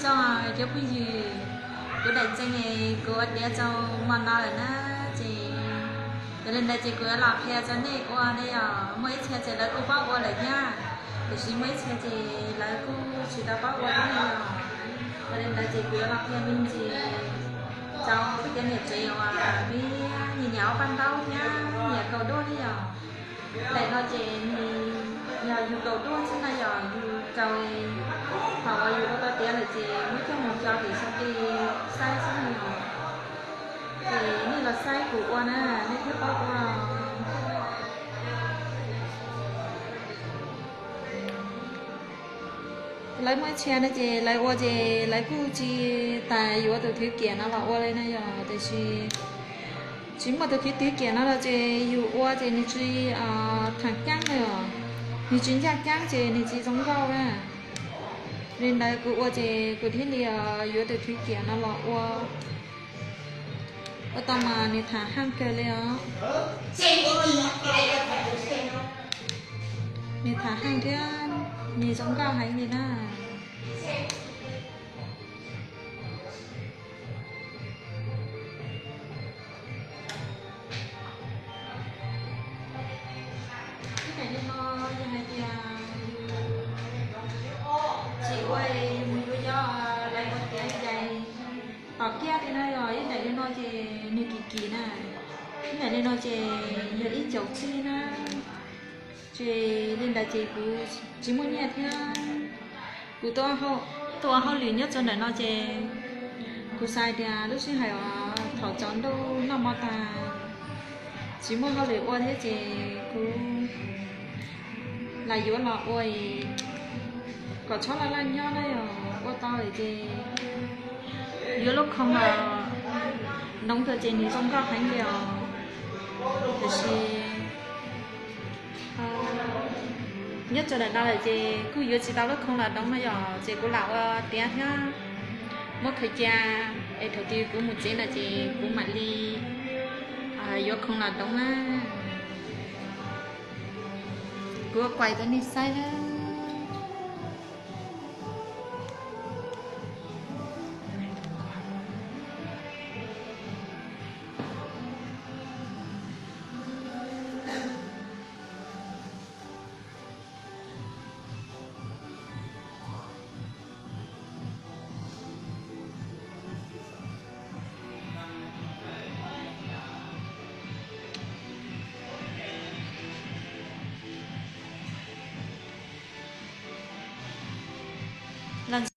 Txog cov phooj ywg, kuv daim ntxeev kuv ua tiav txaus mo no lawm na, ces yog li ntawd ces kuv yuav los qhia rau nej ua ne yom. Muaj ib txhia ces lawv kuj paub ua lawm thiab, tiam sis muaj ib txhia ces lawv kuj tsis tau paub ua thiab ne yom. Yog li ntawd ces kuv yuav los qhia me ntsis rau kuv cov niam tsev uas nws nyiam ob paj ntaub thiab nyiam kaus duaj ne yom. Daim no ces nws yog yus kaus duaj xwb na yom, yus kaus, thaum uas yus ua tau tiav lawm ces muab coj mus tso tim xyoo ti saib xwb na yom. Ces nej los saib kuv ua na, nej thiaj paub ua. Lawv muaj ib txhia no ces lawv ua ces lawv kuj tsis tas yuav tus thwv kiam no los ua li na yom, tiam sis tsis muaj tus thwv kiam no los ces yus ua ces nws tsis tham ceeb na yom, nws tsis ncaj ceeb ces nws tsis zoo nkauj na. Li ntawd kuv ua ces kuv thiaj li yuav tus thwv kiam no los ua. Ua tau mas nws tham heej kawg li os. Nws tham heej thiab nws zoo nkauj heev li na. Ib daim li no yog hais tias yus tsis ua, yus mus yuav cov lawv ua tiav cais tom kiab li na yom. Ib daim li no ces nws kim kim na, ib daim li no ces yog ib caum tsib na. Ces li ntawd ces kuv tsis muaj nyiaj thiab. Kuv tuaj ua hauj lwm nyob rau ntawm no ces kuv xav tias lub sij hawm uas thaum tsaus ntuj noj mov tas tsis muaj hauj lwm ua thiab ces kuv lam yuav los ua kom txhob laj laj nyob na yom. Ua tau lawm ces yuav lub khoom los doov rau ces nws zoo nkauj heev li os. Tiam sis nyob rau ntawm no lawm ces kuj yuav tsis tau lub khoom los doov no yom, ces kuv lam ua tiav thiab muab khaws cia, es thaum twg kuv mus tsev lawm ces kuv mam li yuav khoom los doov na. Kuv ua kuais rau nej saib na.